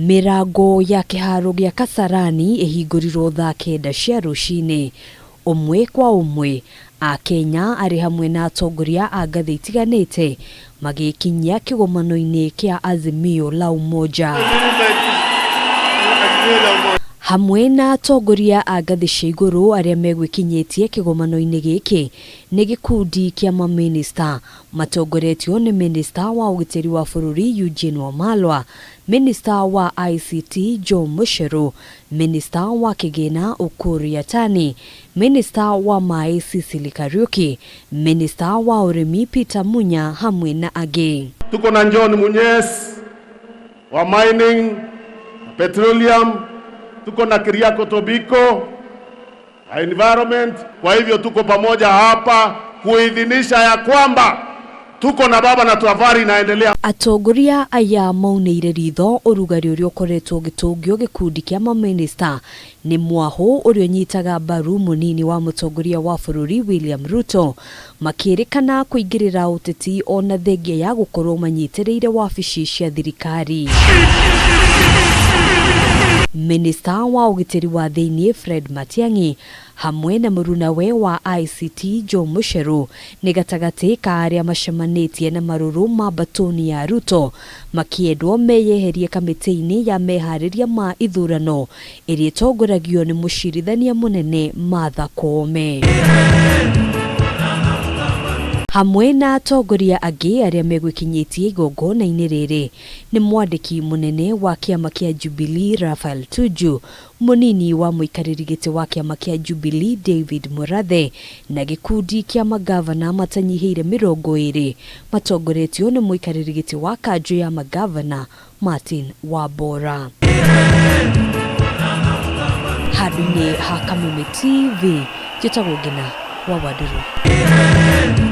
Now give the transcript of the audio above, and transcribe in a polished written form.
Mĩrango ya kĩharo gĩa Kasarani ĩhingũrirwo thaa kenda cia rũcinĩ. Ũmwe kwa ũmwe, Akenya arĩ hamwe na atongoria a ngathĩ itiganĩte magĩkinyia kĩgomano-inĩ kĩa Azimio la Umoja. Hamwe na atongoria a ngathĩ cia igũrũ arĩa megwĩkinyĩtie kĩgomano-inĩ gĩkĩ nĩ gĩkundi kĩa mamĩnĩsta matongoretio nĩ mĩnĩsta wa ũgitĩri wa bũrũri Eugene Wamalwa, mĩnĩsta wa ICT Joe Mucheru, mĩnĩsta wa kĩgĩna Ukur Yatani, mĩnĩsta wa maĩ Sicily Kariuki, mĩnĩsta wa ũrĩmi Peter Munya hamwe na angĩ. Tuko na John Munyes wa mining, petroleum, tuko na Keriako Tobiko wa environment. Kwa hivyo tuko pamoja hapa kuidhinisha ya kwamba tuko na baba na safari inaendelea. Atongoria aya maunĩire ritho ũrugarĩ ũrĩa ũkoretwo ũgĩtũngio gĩkundi kĩa mamĩnĩsta nĩ mwahũ ũrĩa ũnyitaga mbaru mũnini wa mũtongoria wa bũrũri William Ruto, makĩrĩkana kũingĩrĩra ũteti ona thengia ya gũkorwo manyitĩrĩire wabici cia thirikari. Minista wa ũgitĩri wa thĩinĩ Fred Matiang'i hamwe na mũrunawe wa ICT Joe Mucheru nĩ gatagatĩ ka arĩa macemanĩtie na marũrũ ma mbatũni ya Ruto makĩendwo meyeherie kamĩtĩ-inĩ ya meharĩria ma ithurano ĩrĩa ĩtongoragio nĩ mũcirithania mũnene Martha Koome. Hamwe na atongoria angĩ arĩa megwĩkinyĩtie igongona-inĩ rĩrĩ nĩ mwandĩki mũnene wa kĩama kĩa Jubilee Raphael Tuju, mũnini wa mũikarĩri gĩtĩ wa kĩama kĩa Jubilee David Murathe na gĩkundi kĩa magavana matanyihĩire 20 matongoretio nĩ mũikarĩri gĩtĩ wa kanjũ ya magavana Martin Wambora. Handũ-inĩ ha Kameme TV, njĩtagwo Ngina wa Wandũrũ.